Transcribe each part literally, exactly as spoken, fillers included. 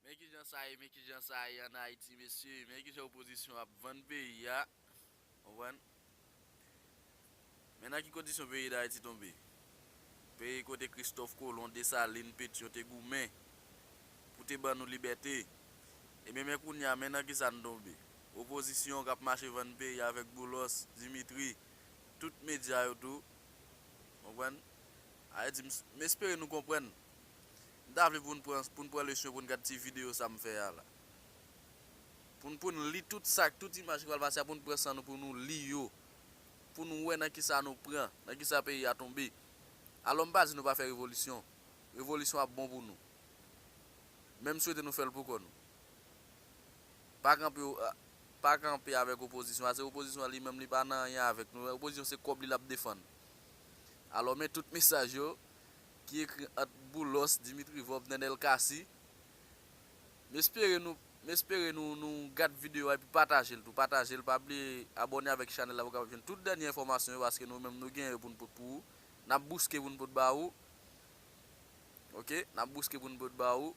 Men ki jan sa ye, men ki jan sa ye ann Ayiti, mesye. Men ki jan opozisyon ap vann peyi a. Konprann? Men nan ki kondisyon peyi Dayiti tonbe. Peyi kote Kristòf Kolon, Desalin, Petyon te goumen pou te ban nou libète. Ebyen, men kounye a, men nan ki sa n tonbe. Opozisyon k ap mache vann peyi avèk Boulos, Dimitri, tout medya yo tou. Konprann? Sa vle di, m, m espere nou konprann. M ta vle pou n pran, pou n pran leson, pou n gad ti videyo sa m fè a la. Pou n, pou n li tout sa, tout imaj ki pral pase a, pou n pran san nou, pou nou li yo. Pou n wè nan ki sa nou pran, nan ki sa peyi a tonbe. Alò, m pa di nou pa fè revolisyon. Revolisyon ap bon pou nou. Men m swete nou fè l pou kò nou. Pa kanpe, pa kanpe avèk opozisyon, paske opozisyon an li menm li pa nan anyen avèk nou. Opozisyon se kòb li l ap defann. Alò, men tout mesaj yo ki ekri ant Boulos, Dimitri Vorbe, Nenel Cassy. M espere nou, m espere nou, nou gad videyo a epi pataje l tou. Pataje l, pa bliye abòne avèk chanèl la pou w kapab jwenn tout dènye enfòmasyon yo, paske nou menm nou gen yo pou n pot pou ou. N ap bouske pou n pot ba ou. Oke, n ap bouske pou n pot ba ou.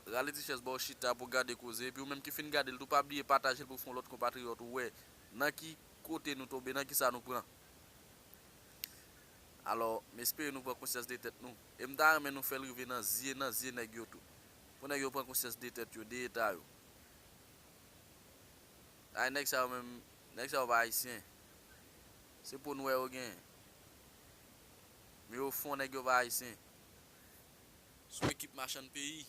Rale ti chèz ba w chita pou w gade koze. Epi ou menm ki fin gade l tou, pa bliye pataje l pou fè yon lòt konpatriyòt ou wè nan ki kote nou tonbe, nan ki sa nou pran. Alò, m espere nou pran konsyans de tèt nou. E m ta renmen nou fè l rive nan zye, nan zye nèg yo tou. Pou nèg yo pran konsyans de tèt yo, de eta yo. Ay, nèg sa yo menm, nèg sa yo pa ayisyen. Se po nwè yo genyen. Men ofon, nèg yo pa ayisyen. Se yon ekip machann peyi.